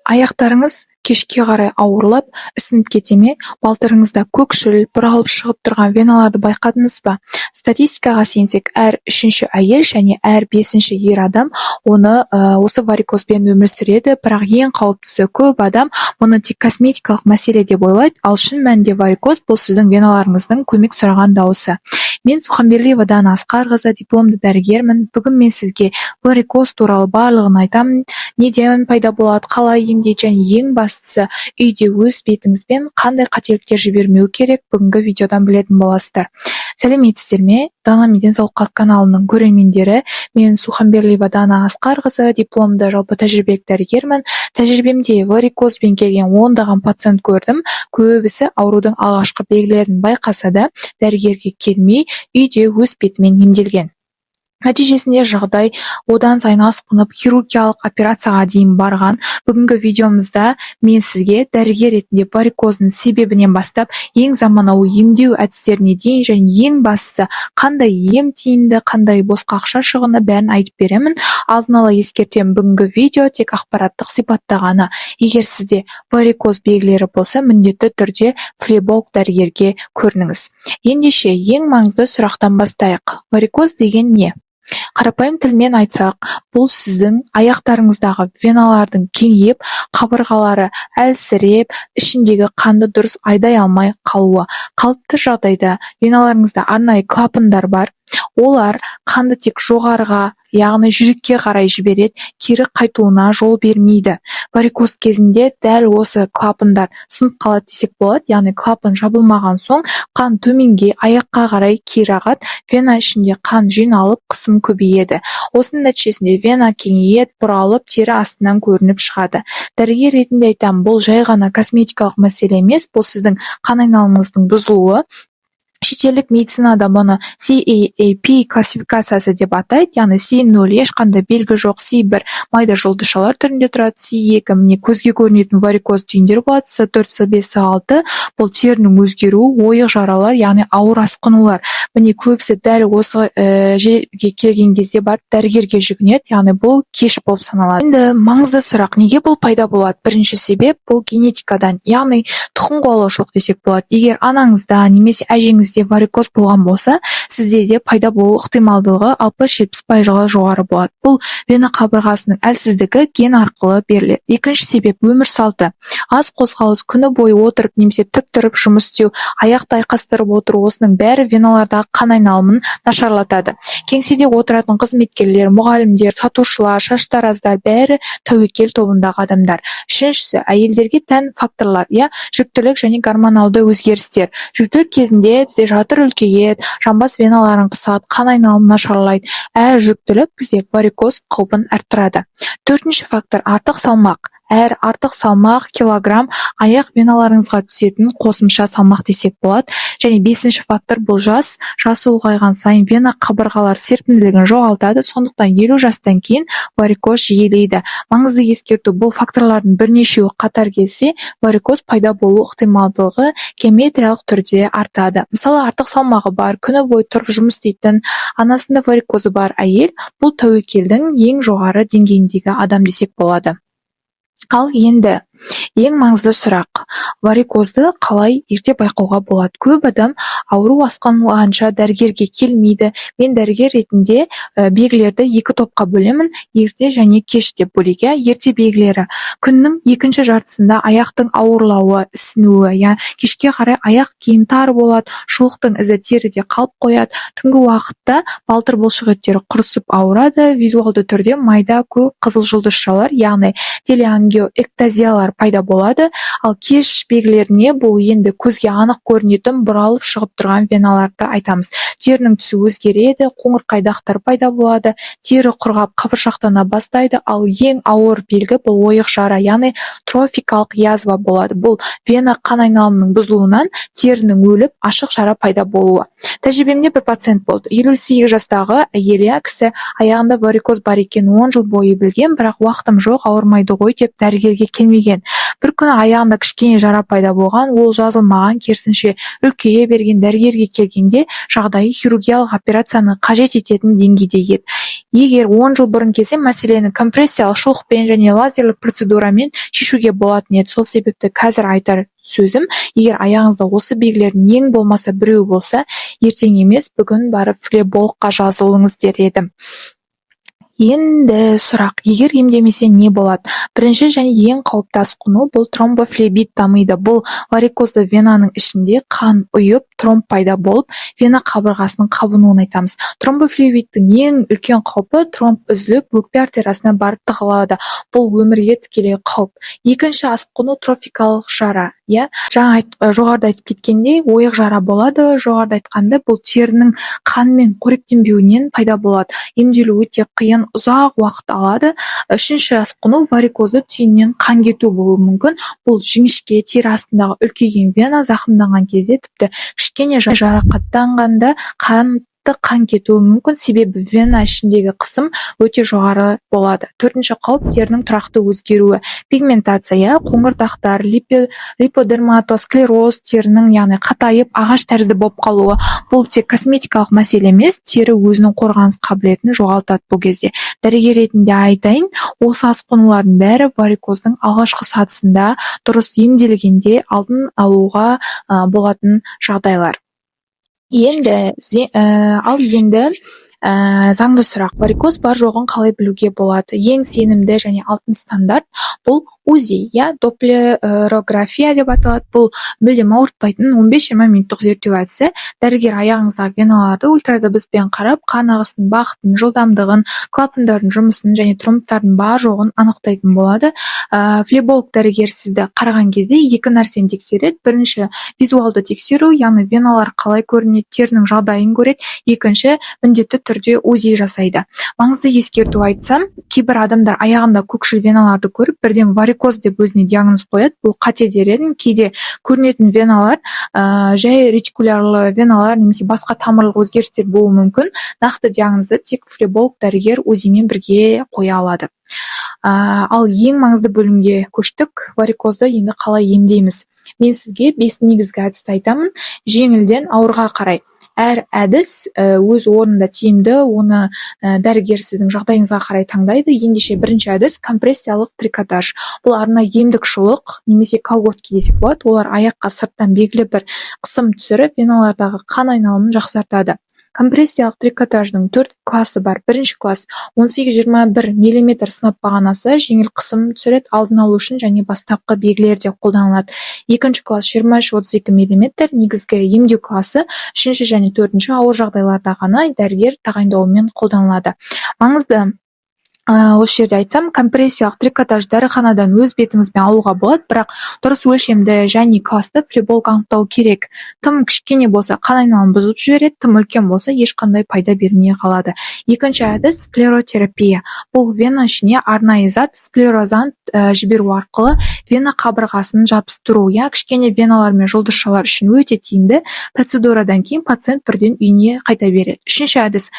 Аяқтарыңыз кешке қарай ауырлап, ісініп кете ме? Балтырыңызда көкшіл, бұралып шығып тұрған веналарды байқадыңыз ба? Статистикаға сенсек, әр үшінші әйел және әр бесінші ер адам оны осы варикозбен өмір сүреді. Бірақ ең қауіптісі, көп адам мұны тек косметикалық мәселе деп ойлайды, ал шын мәнінде варикоз – бұл сіздің веналарыңыздың көмек сұраған дауысы. Мен Суханберлиева Дана Асқарқызы, дипломды дәрігермін. Бүгін мен сізге варикоз туралы барлығын айтамын: неден пайда болады, қалай емдейді және ең бастысы, үйде өз бетіңізбен қандай қателіктер жібермеу керек, бүгінгі видеодан білетін боласыздар. Сәлеметсіздер ме, Дана Денсаулыққа каналының көрермендері! Мен Суханберлиева Дана Асқарқызы, дипломды жалпы тәжірибелік дәрігермін. Тәжірибемде варикозбен келген ондаған пациент көрдім. Көбісі аурудың алғашқы белгілерін байқаса да, дәрігерге келмей, үйде өз бетімен емделген. Нәтижесінде жағдай одан сайын асқынып, хирургиялық операцияға дейін барған. Бүгінгі видеомызда мен сізге дәрігер ретінде варикоздың себебінен бастап, ең заманауи емдеу әдістеріне дейін және ең бастысы, қандай ем тиімді, қандай босқа ақша шығыны, бәрін айтып беремін. Алдын ала ескертемін, бүгінгі видео тек ақпараттық сипатта ғана. Егер сізде варикоз белгілері болса, міндетті түрде флеболог дәрігерге көрініңіз. Ендеше, ең маңызды сұрақтан бастайық: варикоз деген не? Қарапайым тілмен айтсақ, бұл сіздің аяқтарыңыздағы веналардың кеңейіп, қабырғалары әлсіреп, ішіндегі қанды дұрыс айдай алмай қалуы. Қалыпты жағдайда веналарыңызда арнайы клапандар бар. Олар қанды тек жоғарыға, яғни жүрекке қарай жібереді, кері қайтуына жол бермейді. Варикоз кезінде дәл осы клапандар сынып қалады десек болады, яғни клапан жабылмаған соң, қан төменге, аяққа қарай кері ағады. Вена ішінде қан жиналып, қысым көбейеді. Осының нәтижесінде вена кеңейеді, бұралып, тері астынан көрініп шығады. Дәрігер ретінде айтамын, бұл жай ғана косметикалық мәселе емес, бұл сіздің қан айналымыңыздың бұзылуы. Шетелдік медицинада бұны CEAP классификациясы деп атайды, яғни C 0 – ешқандай белгі жоқ, C 1 – майда жұлдызшалар түрінде тұрады, C 2 – міне, көзге көрінетін варикоз түйіндер болады, C 4, C 5, C 6 – бұл терінің өзгеруі, ойық жаралар, яғни ауыр асқынулар. Міне, көбісі дәл осы жерге келген кезде барып дәрігерге жүгінеді, яғни бұл кеш болып саналады. Енді маңызды сұрақ: неге бұл пайда болады? Бірінші себеп – бұл генетикадан, яғни тұқым қуалаушылық десек болады. Егер анаңызда немесе әжеңізде варикоз болған болса, сізде де пайда болу ықтималдығы 60-70%-ға жоғары болады. Бұл вена қабырғасының әлсіздігі ген арқылы беріледі. Екінші себеп – өмір салты. Аз қозғалыс, күні бойы отырып немесе тік тұрып жұмыс істеу, аяқты айқастырып отыру – осының бәрі веналардағы қан айналымын нашарлатады. Кеңседе отыратын қызметкерлер, мұғалімдер, сатушылар, шаштараздар – бәрі тәуекел тобындағы адамдар. Үшіншісі – әйелдерге тән факторлар, иә, жүктілік және гормоналды өзгерістер. Жүктілік кезінде бізде жатыр үлкейеді, жамбас веналарын қысады, қан айналымы нашарлайды. Әр жүктілік бізде варикоз қаупін арттырады. Төртінші фактор – артық салмақ. Әр артық салмақ килограмм аяқ веналарыңызға түсетін қосымша салмақ десек болады. Және бесінші фактор – бұл жас. Жасы ұлғайған сайын вена қабырғалары серпімділігін жоғалтады, сондықтан 50 жастан кейін варикоз жиілейді. Маңызды ескерту: бұл факторлардың бірнешеуі қатар келсе, варикоз пайда болу ықтималдығы геометриялық түрде артады. Мысалы, артық салмағы бар, күні бойы тұрып жұмыс істейтін, анасында варикозы бар әйел – бұл тәуекелдің ең жоғары деңгейіндегі адам десек болады. Ал енді ең маңызды сұрақ: варикозды қалай ерте байқауға болады? Көп адам ауру асқынғанша дәрігерге келмейді. Мен дәрігер ретінде белгілерді екі топқа бөлемін: ерте және кеш деп бөлейік, иә. Ерте белгілері: күннің екінші жартысында аяқтың ауырлауы, ісінуі, иә, кешке қарай аяқ киім тар болады, шұлықтың ізі теріде қалып қояды. Түнгі уақытта балтыр бұлшықеттері құрысып ауырады, визуалды түрде майда көк, қызыл жұлдызшалар, яғни телеангиоэктазиялар пайда болады. Ал кеш белгілеріне, бұл енді көзге анық көрінетін, бұралып шығып тұрған веналарды айтамыз. Терінің түсі өзгереді, қоңырқай дақтар пайда болады, тері құрғап, қабыршақтана бастайды. Ал ең ауыр белгі – бұл ойық жара, яғни трофикалық язва болады. Бұл вена қан айналымының бұзылуынан терінің өліп, ашық жара пайда болуы. Тәжірибемде бір пациент болды, 58 жастағы әйел, иә. Кісі аяғында варикоз бар екенін 10 жыл бойы білген, бірақ уақытым жоқ, ауырмайды ғой деп дәрігерге келмеген. Бір күні аяғында кішкене жара пайда болған, ол жазылмаған, керісінше үлкейе берген. Дәрігерге келгенде жағдайы хирургиялық операцияны қажет ететін деңгейде еді. Егер 10 жыл бұрын келсе, мәселені компрессиялық шұлықпен және лазерлік процедурамен шешуге болатын еді. Сол себепті қазір айтар сөзім: егер аяғыңызда осы белгілердің ең болмаса біреуі болса, ертең емес, бүгін барып флебологқа жазылыңыз дер едім. Енді сұрақ: егер емдемесе, не болады? Бірінші және ең қауіпті асқыну – бұл тромбофлебит дамиды. Бұл варикозды венаның ішінде қан ұйып, тромб пайда болып, вена қабырғасының қабынуын айтамыз. Тромбофлебиттің ең үлкен қаупі – тромб үзіліп, өкпе артериясына барып тығылады. Бұл өмірге тікелей қауіп. Екінші асқыну – трофикалық жара, иә, жаңа жоғарыда айтып кеткендей, ойық жара болады. Жоғарыда айтқандай, бұл терінің қанмен қоректенбеуінен пайда болады. Емделу өте қиын, ұзақ уақыт алады. Үшінші асқыну – варикозды түйіннен қан кету болуы мүмкін. Бұл жіңішке тері астындағы үлкейген вена зақымданған кезде, тіпті кішкене жарақаттанғанда қан кетуі мүмкін, себебі вена ішіндегі қысым өте жоғары болады. Төртінші қауіп – терінің тұрақты өзгеруі, пигментация, иә, қоңыр дақтар, липодерматосклероз, терінің, яғни, қатайып, ағаш тәрізді болып қалуы. Бұл тек косметикалық мәселе емес, тері өзінің қорғаныс қабілетін жоғалтады бұл кезде. Дәрігер ретінде айтайын, осы асқынулардың бәрі варикоздың алғашқы сатысында дұрыс емделгенде алдын алуға болатын жағдайлар. Енді ал енді заңды сұрақ: варикоз бар жоғын қалай білуге болады? Ең сенімді және алтын стандарт – бұл УЗИ, иә, доплерография деп аталады. Бұл мүлдем ауыртпайтын 15-20 минуттық зерттеу әдісі. Дәрігер аяғыңыздағы веналарды ультрадыбыспен қарап, қан ағысының бағытын, жылдамдығын, клапандардың жұмысын және тромбтардың бар жоғын анықтайтын болады. Флеболог дәрігер сізді қараған кезде екі нәрсені тексереді. Бірінші – визуалды тексеру, яғни веналар қалай көрінеді, терінің жағдайын көреді. Екінші – міндетті түрде УЗИ жасайды. Маңызды ескерту айтсам, кейбір адамдар аяғында көкшіл веналарды көріп, бірден варикоз деп өзіне диагноз қояды. Бұл қате дер едім. Кейде көрінетін веналар жай ретикулярлы веналар немесе басқа тамырлық өзгерістер болуы мүмкін. Нақты диагнозды тек флеболог дәрігер УЗИ-мен бірге қоя алады. Ал ең маңызды бөлімге көштік: варикозды енді қалай емдейміз? Мен сізге бес негізгі әдісті айтамын, жеңілден ауырға қарай. Әр әдіс өз орнында тиімді, оны дәрігер сіздің жағдайыңызға қарай таңдайды. Ендеше, бірінші әдіс – компрессиялық трикотаж. Бұл арнайы емдік шұлық немесе колготки десек болады. Олар аяққа сырттан белгілі бір қысым түсіріп, веналардағы қан айналымын жақсартады. Компрессиялық трикотаждың төрт классы бар. Бірінші класс – 18-21 миллиметр сынап бағанасы, жеңіл қысым түсіреді, алдын алу үшін және бастапқы белгілерде қолданылады. Екінші класс – 23-32 миллиметр, негізгі емдеу классы. Үшінші және төртінші ауыр жағдайларда ғана дәрігер тағайындауымен қолданылады. Маңызды осы жерде айтсам, компрессиялық трикотаж дәріханадан өз бетіңізбен алуға болады, бірақ дұрыс өлшемді және классты флеболог анықтауы керек. Тым кішкене болса, қан айналымын бұзып жібереді, тым үлкен болса, ешқандай пайда бермей қалады. Екінші әдіс – склеротерапия. Бұл вена ішіне арнайы зат, склерозант жіберу арқылы вена қабырғасын жабыстыру, иә, кішкене веналар мен жұлдызшалар үшін өте тиімді. Процедурадан кейін пациент бірден үйіне қайта береді. Үшінші әдіс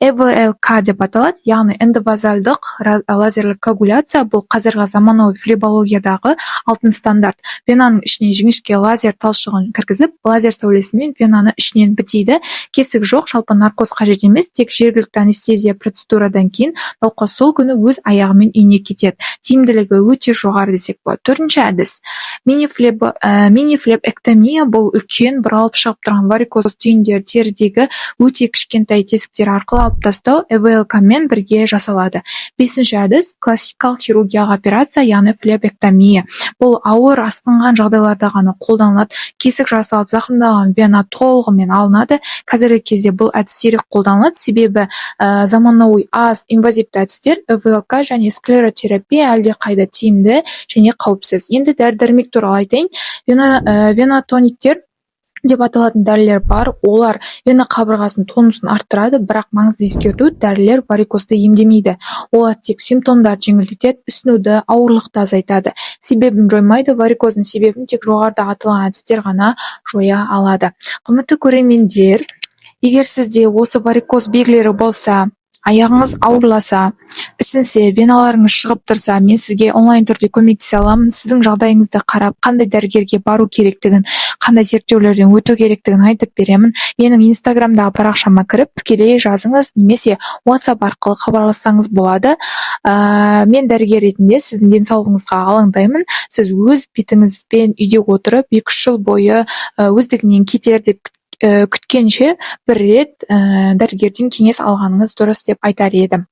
ЭВЛК деп аталады, яғни эндовазальдық лазерлік коагуляция. Бұл қазіргі заманауи флебологиядағы алтын стандарт. Венаның ішіне жіңішке лазер талшығын кіргізіп, лазер сәулесімен венаны ішінен бітейді. Кесік жоқ, жалпы наркоз қажет емес, тек жергілікті анестезия. Процедурадан кейін науқас сол күні өз аяғымен үйіне кетеді. Тиімділігі өте жоғары десек болады. Төртінші әдіс – минифлебэктомия. Бұл үлкен, бұралып шығып тұрған варикоз түйіндері терідегі өте кішкентай тесіктер арқылы алып тастау, ЭВЛК мен бірге жасалады. Бесінші әдіс – классикалық хирургиялық операция, яғни флебэктомия. Бұл ауыр, асқынған жағдайларда ғана қолданылады. Кесік жасалып, зақымдалған вена толығымен алынады. Қазіргі кезде бұл әдіс сирек қолданылады, себебі заманауи аз инвазивті әдістер, ЭВЛК және склеротерапия, әлдеқайда тиімді және қауіпсіз. Енді дәрі дәрмек туралы айтайын. Венотониктер деп аталатын дәрілер бар. Олар вена қабырғасының тонусын арттырады. Бірақ маңызды ескерту: дәрілер варикозды емдемейді. Олар тек симптомдарды жеңілдетеді, ісінуді, ауырлықты азайтады, себебін жоймайды. Варикоздың себебін тек жоғарыда аталған әдістер ғана жоя алады. Құрметті көрермендер, егер сізде осы варикоз белгілері болса, Аяғыңыз ауырласа, ісінсе, веналарыңыз шығып тұрса, мен сізге онлайн түрде көмектесе аламын. Сіздің жағдайыңызды қарап, қандай дәрігерге бару керектігін, қандай зерттеулерден өту керектігін айтып беремін. Менің Инстаграмдағы парақшама кіріп, тікелей жазыңыз немесе WhatsApp арқылы хабарлассаңыз болады. Мен дәрігер ретінде сіздің денсаулығыңызға алаңдаймын. Сіз өз бетіңізбен үйде отырып, 2-3 жыл бойы өздігінен кетер деп күткенше, бір рет дәрігерден кеңес алғаныңыз дұрыс деп айтар едім.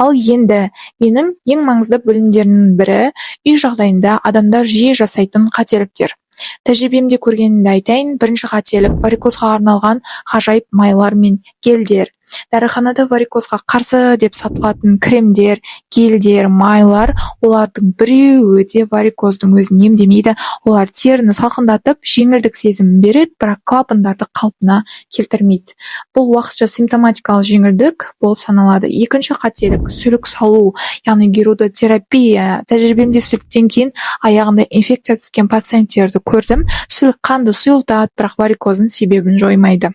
Ал енді менің ең маңызды бөлімдерімнің бірі – үй жағдайында адамдар жиі жасайтын қателіктер. Тәжірибемде көргенімді айтайын. Бірінші қателік – варикозға арналған ғажайып майлар мен гельдер. Дәріханада варикозға қарсы деп сатылатын кремдер, гельдер, майлар – олардың біреуі де варикоздың өзін емдемейді. Олар теріні салқындатып, жеңілдік сезімін береді, бірақ клапандарды қалпына келтірмейді. Бұл уақытша симптоматикалық жеңілдік болып саналады. Екінші қателік – сүлік салу, яғни гирудотерапия. Тәжірибемде сүліктен кейін аяғында инфекция түскен пациенттерді көрдім. Сүлік қанды сұйылтады, бірақ варикоздың себебін жоймайды.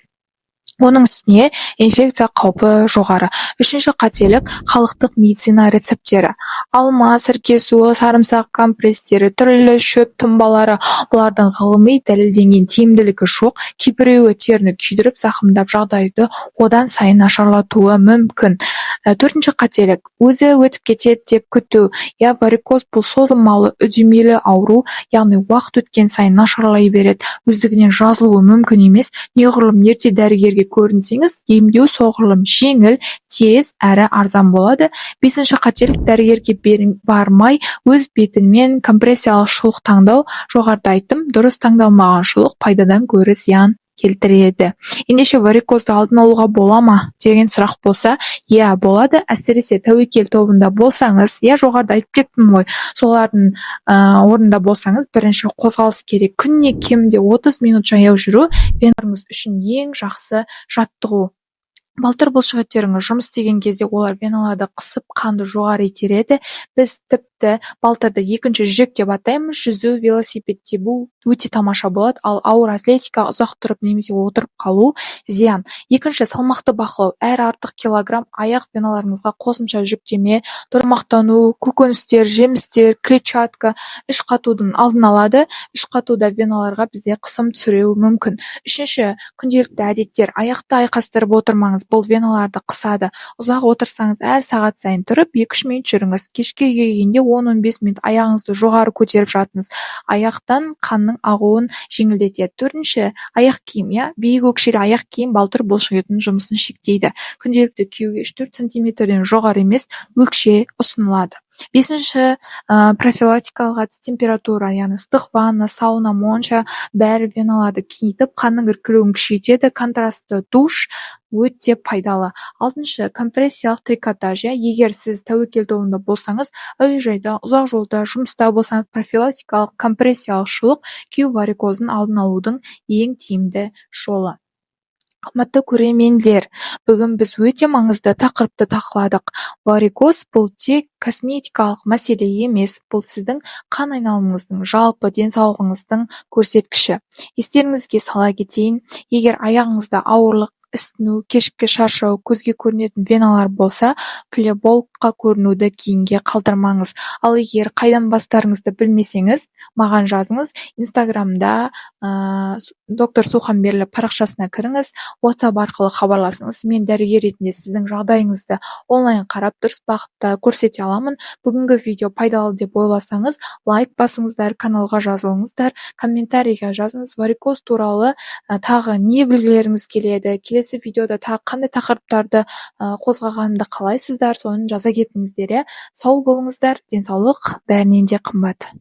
Оның үстіне инфекция қаупі жоғары. Үшінші қателік – халықтық медицина рецепттері. Алма, сірке суы, сарымсақ компресстері, түрлі шөп тұнбалары – бұлардың ғылыми дәлелденген тиімділігі жоқ. Кейбіреуі теріні күйдіріп, зақымдап, жағдайды одан сайын нашарлатуы мүмкін. Төртінші қателік – өзі өтіп кетеді деп күту. Иә, варикоз – бұл созылмалы, үдемелі ауру, яғни уақыт өткен сайын нашарлай береді, өздігінен жазылуы мүмкін емес. Неғұрлым ерте дәрігерге көрінсеңіз, емдеу соғұрлым жеңіл, тез әрі арзан болады. Бесінші қателік – дәрігерге бармай, өз бетімен компрессиялық шұлық таңдау. Жоғарыда айттым, дұрыс таңдалмаған шұлық пайдадан гөрі зиян келтіреді. Ендеше, варикозды алдын алуға бола ма деген сұрақ болса, иә, болады. Әсіресе тәуекел тобында болсаңыз, иә, жоғарыда айтып кеттім ғой, солардың орнында болсаңыз. Бірінші, қозғалыс керек. Күніне кемінде 30 минут жаяу жүру – веналарыңыз үшін ең жақсы жаттығу. Балтыр бұлшықеттеріңіз жұмыс істеген кезде олар веналарды қысып, қанды жоғары итереді. Біз тіпті балтырды екінші жүрек деп атаймыз. Жүзу, велосипед тебу өте тамаша болады, ал ауыр атлетика, ұзақ тұрып немесе отырып қалу зиян. Екінші, салмақты бақылау. Әр артық килограмм аяқ веналарыңызға қосымша жүктеме. Тамақтану: көкөністер, жемістер, клетчатка іш қатудың алдын алады. Іш қатуда веналарға бізде қысым түсіруі мүмкін. Үшінші, күнделікті әдеттер. Аяқты айқастырып отырмаңыз, бұл веналарды қысады. Ұзақ отырсаңыз, әр сағат сайын тұрып, 2-3 минут жүріңіз. Кешке үйге келгенде 10-15 минут аяғыңызды жоғары көтеріп жатыңыз, аяқтан қанның ағуын жеңілдетеді. Төртінші, аяқ киім. Иә, биік өкшелі аяқ киім балтыр бұлшықетінің жұмысын шектейді. Күнделікті киюге 3-4 сантиметрден жоғары емес өкше ұсынылады. Бесінші, профилактикалық әдіс – температура, яғни ыстық ванна, сауна, монша – бәрі веналарды кеңейтіп, қанның іркілуін күшейтеді. Контрастты душ өте пайдалы. Алтыншы, компрессиялық трикотаж. Иә, егер сіз тәуекел тобында болсаңыз, әуежайда, ұзақ жолда, жұмыста болсаңыз, профилактикалық компрессиялық шұлық – кеу варикозын алдын алудың ең тиімді жолы. Қымбатты көрермендер, бүгін біз өте маңызды тақырыпты талқыладық. Варикоз – бұл тек косметикалық мәселе емес, бұл сіздің қан айналымыңыздың, жалпы денсаулығыңыздың көрсеткіші. Естеріңізге сала кетейін, егер аяғыңызда ауырлық, ісіну, кешкі шаршау, көзге көрінетін веналар болса, флебологқа көрінуді кейінге қалдырмаңыз. Ал егер қайдан бастарыңызды білмесеңіз, маған жазыңыз. Инстаграмда доктор Суханберлі парақшасына кіріңіз, WhatsApp арқылы хабарласыңыз. Мен дәрігер ретінде сіздің жағдайыңызды онлайн қарап, дұрыс бағытта көрсете аламын. Бүгінгі видео пайдалы деп ойласаңыз, лайк басыңыздар, каналға жазылыңыздар, комментарийге жазыңыз. Варикоз туралы тағы не білгілеріңіз келеді, келесі видеода тағы қандай тақырыптарды қозғағанымды қалайсыздар, соны жаза кетіңіздер. Иә, сау болыңыздар, денсаулық бәрінен де қымбат.